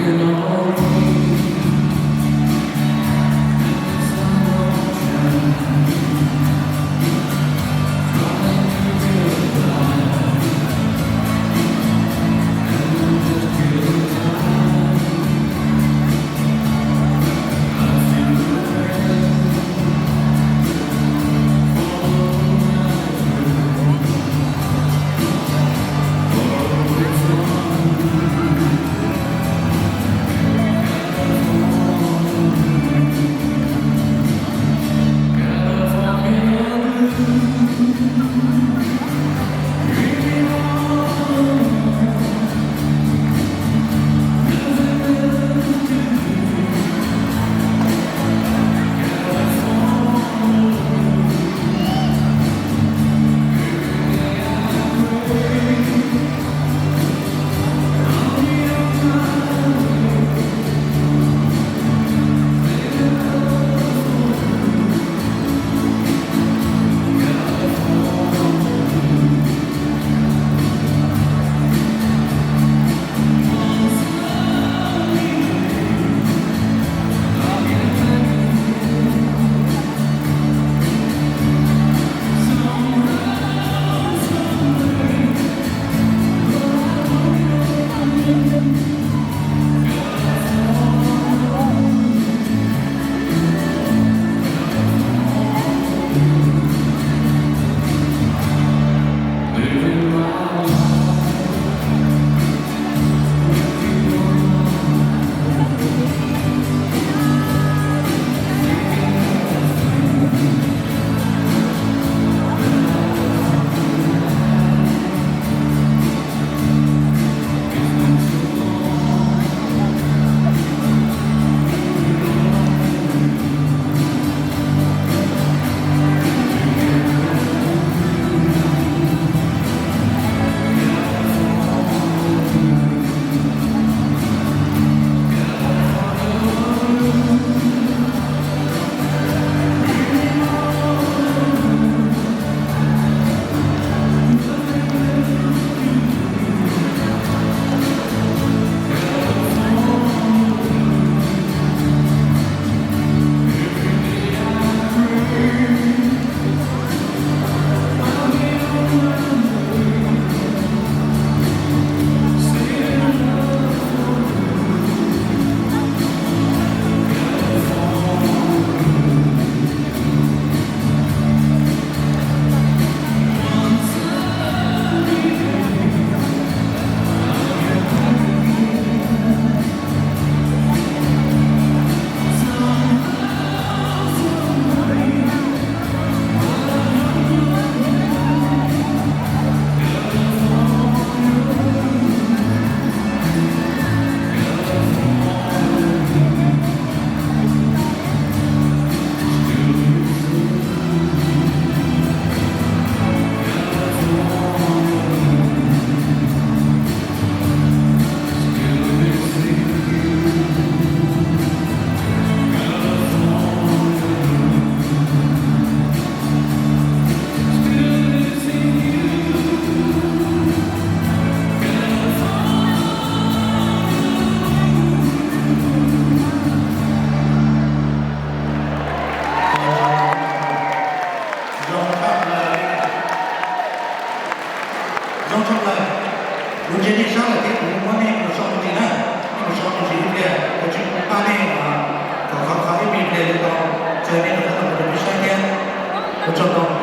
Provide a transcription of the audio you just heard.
Zoo tshaj plaws, zoo tshaj plaws. Kuv ntsia nej sab lawm thiab kuv muab nej mus sau me ntsis na, nej mus sau me ntsis ib pliag, kuv tsis pab nej kom khov kho ib me pliag li tau, txawm nej tab tom mus rau peb saib thiab. Ua tsaug ntau.